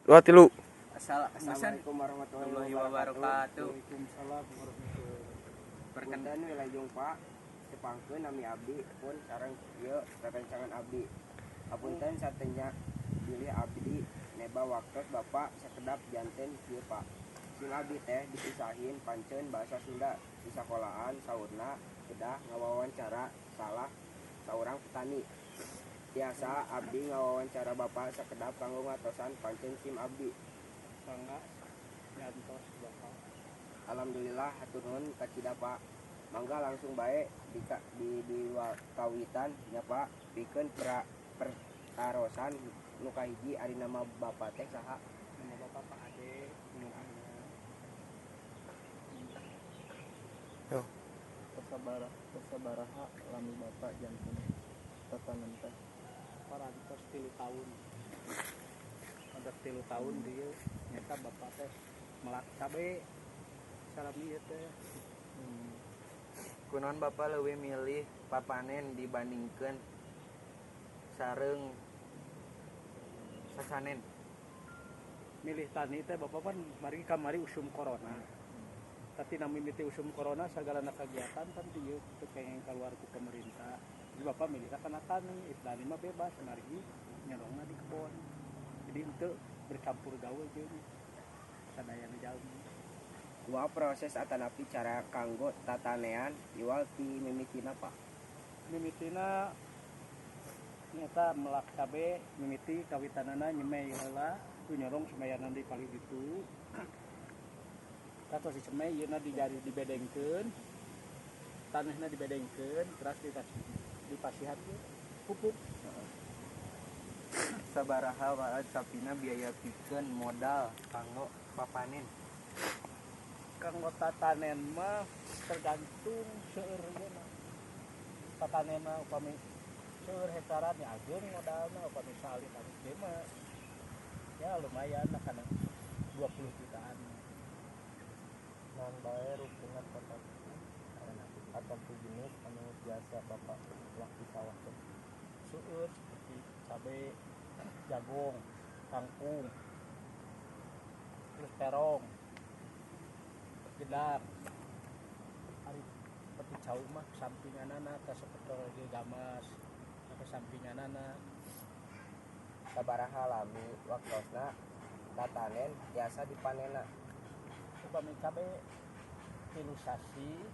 Dua tilu. Assalamualaikum warahmatullahi wabarakatuh. Waalaikumsalam warahmatullahi wabarakatuh. Punten wilujeng Pak, tepangkeun nami abdi pun sareng ieu rerencangan abdi. Hapunten satenya bilih abdi neba waktos Bapak sakedap janten kieu, Pak. Sim abdi teh dipisahin pancen bahasa Sunda di sakolahan, saurna kedah ngawawancara salah saurang petani. Tiasa abdi ngawawancara Bapak sakedap kanggo ngatosan pancen sim abdi? Mangga diantos, Bapak. Alhamdulillah, hatur nuhun kacida, Pak. Mangga langsung bae di kawitan nya, Pak, pikeun pertarosan nu kahiji, ari nama Bapak teh saha? Nama Bapak Pak Ade. Namanya. Yo. Sabaraha lami Bapak janten tatanen teh? Parantos 3 tahun. Ada 3 tahun dia nyata Bapak teh melak cabe. Salami ieu teh. Kunaon Bapak leuwih milih papanen dibandingkeun sareng sasanen? Milih tani teh Bapak pan mari kamari usum corona. Tapi nami mimiti usum corona segala kegiatan kan ieu teu kenging keluar ku pemerintah. Jadi Bapak milih kana tani, tani mah bebas margi nyolongna di kebon. Jadi untuk bercampur gaul jeung sadayana jalmi. Kumaha proses atanapi cara kanggo tatanean iwal ti mimitina, Pak? Mimitina nyata melak cabe, mimiti kawitanana nyemei heula ku nyorong semeyanan di palih ditu. Katos disemei yeuna dijari dibedengkeun, tanahna dibedengkeun, terus dipasihan pupuk. Sabaraha wae sapina biaya pikeun modal kanggo papanen? Kanggo tatanen mah tergantung seueur mah tatanen mah. Upami seueur hektaran ya ageng modalna, upami saalit alit ge mah ya lumayan lah, kana 20 jutaan. Naon bae rupina atanapi jenis anu biasa Bapak pelak di sawah teh? Seueur, seperti cabe, jagung, kangkung, terus terong, gedang. Ari seperti cau mah sampinganana teh seperti gamas atau sampinganana. Sabaraha lami waktosna tatanen tiasa dipanenna? Upami cabe 3 sasi.